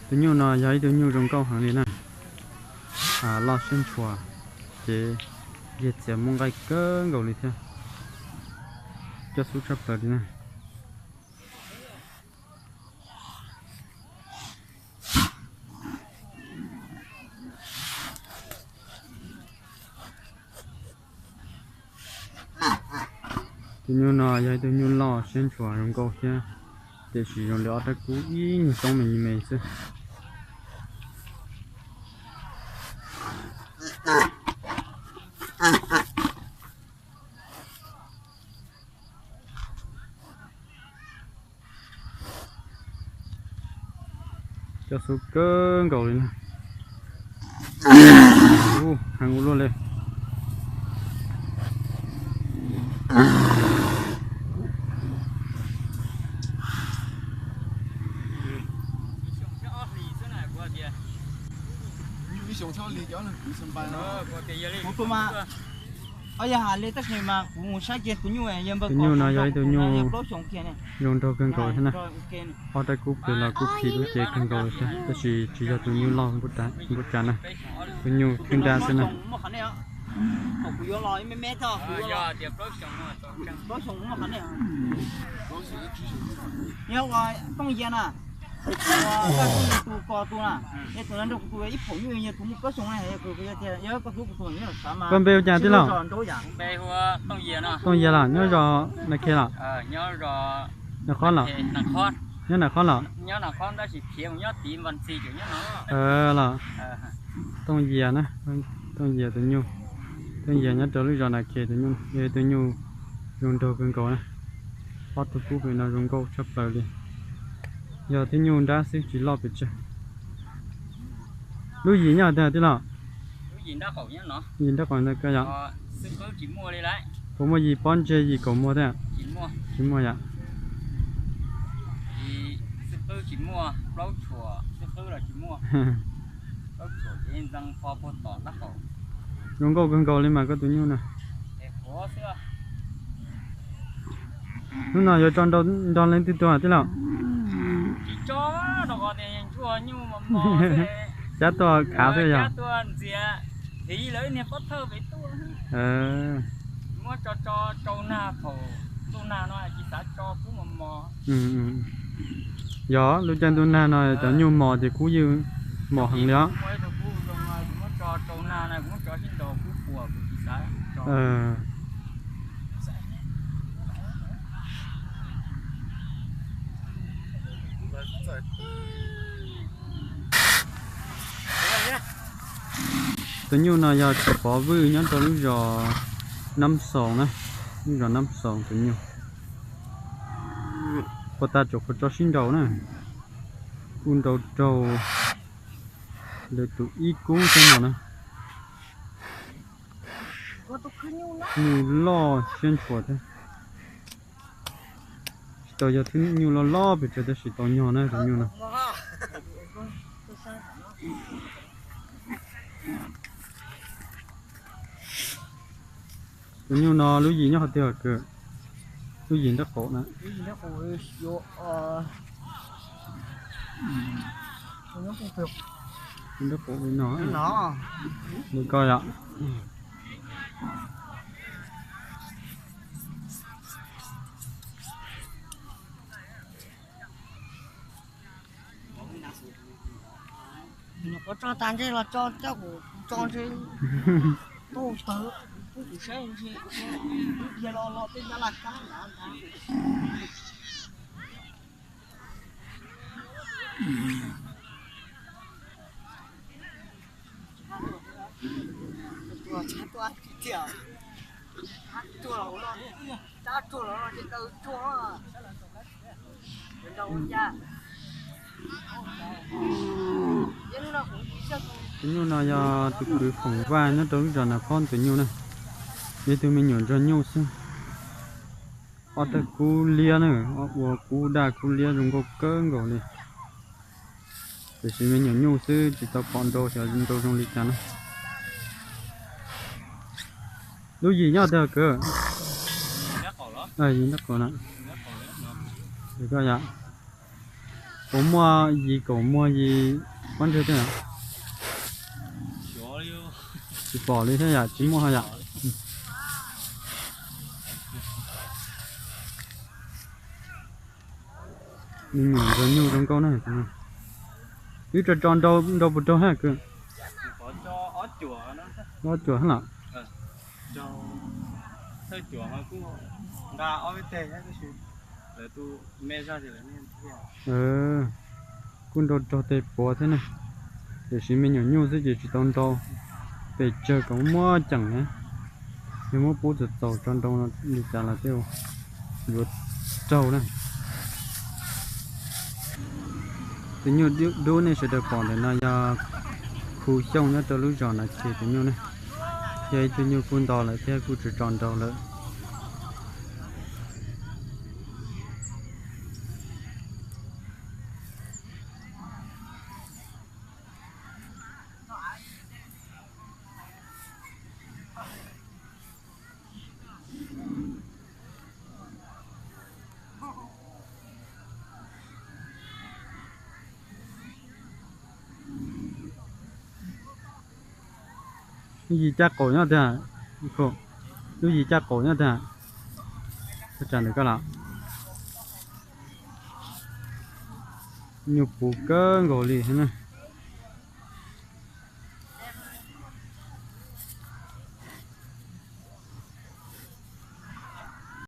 Tus nyuj no yog ib tug nyuj zoo nkauj heev li na, loj siab ntshua, ces yag txiav muaj nqaij kawg nkaus li thiab, coj xub tshaj plaws li na. Tus nyuj no yog ib tug nyuj loj siab ntshua zoo nkauj thiab, tiam sis zoo li ob rab kub ib nyuag xoob me me xwb. Coj xub kawg nkaus li na. Heev ua luaj li. Tus nyuj no yog ib tug nyuj zoo nraug kawg nkaus thiab na. Ob rab kub pem los kuj phim lub cev kawg nkaus thiab, tab sis tsis yog tus nyuj loj npub cas na, tus nyuj khwb nrab xwb na. Koj npe hu cas tij laug? Tooj Yias los nyob zos na khe los? Nyob qhob los? Nyob nram qhob los? Los Tooj Yias na, Tooj Yias tus nyuj, Tooj Yias nyob rau lub zos na khe tus nyuj, yog tus nyuj zoo nraug kawg nkaus na. Ob tug kub pem no zoo nkauj tshaj plaws li. Yog tib nyuj nrab xwb tsis loj pes tsawg. Lub yim nyob tiag tij laug? Yim nrab qaum ntawd koj yog? Puas muaj yim pob ntseg yim kaum muag thiab? Tsis muaj yom. Zoo nkauj kawg nkaus li mas koj tus nyuj na. Hnub no yuav tso nrog leej twg tuag tij laug? Cab tuaj khav xwb yog? Yog lub caij ntuj nag no cov nyuj mos ces kub yeej mos heev li os. Tus nyuj no yog Txiv Pov Vwj nyob rau lub zos Nab Xoos na, lub zos Nab Xoos tus nyuj. Puas tas tsuas puas tso sib nraus na, kuj nrau raug lawv tus ib kub xwb no na. Nyuj loj siab ntshua thiab. Tsis tau yog thwb nyuj loj loj pes tsawg tab sis tau nyog na tus nyuj no. Tus nyuj no lub yim nyob qhov twg kawg? Lub yim nrab qaum na. Nrab qaum no. Li koj yom. Nyuam qhuav tso tas ntshe los tso coj kuv tso ntshe tuaj tawv, kuv saib ntshe dhia los los tej nyab laj kab ntawd. Tus nyuj no yog tus kwv Foom Vaj nyob rau lub zos Nas Khob tus nyuj na. Yog tus me nyuam ntsuag nyuj xwb. Ob tug kub liab na, ua kub daj kub liab zoo nkauj kawg nkaus li. Tiam sis me nyuam nyuj xwb tsis tau pom nrau xyov nrau zoo li cas na. Lub yim nyob twg kwv? Yim nrab qaum na. Koj yom. Puas muaj yim kaum muag yim pob ntseg thiab? Tsis pom li thiab yom, tsis muaj ho yom. Me nyuam ntxuag nyuj zoo nkauj na. Wb tso tso nrau puas raug ha kwv? Ob cuam los? Kuj nrau raug tej puav thiab ne. Tiam sis me nyuam nyuj xwb ces tsis tau nrau. Pes tsawg kom muab ceem na. Yog muab pub txaus txaus tso nrau li cas los thiaj yuav raug na. Tus nyuj dub nej sawv daws pom ntawm no yog Khu Xyooj nyob rau lub zos no ces tus nyuj ne, yog ib tug nyuj kuj nto lawm thiab kuj tsis tso nrau lawm. Lub yim caj qaum nyob tiag. Lub yim caj qaum nyob tiag. Tsam ntawm koj los? Nyuj puv kawg nkaus li thiab na.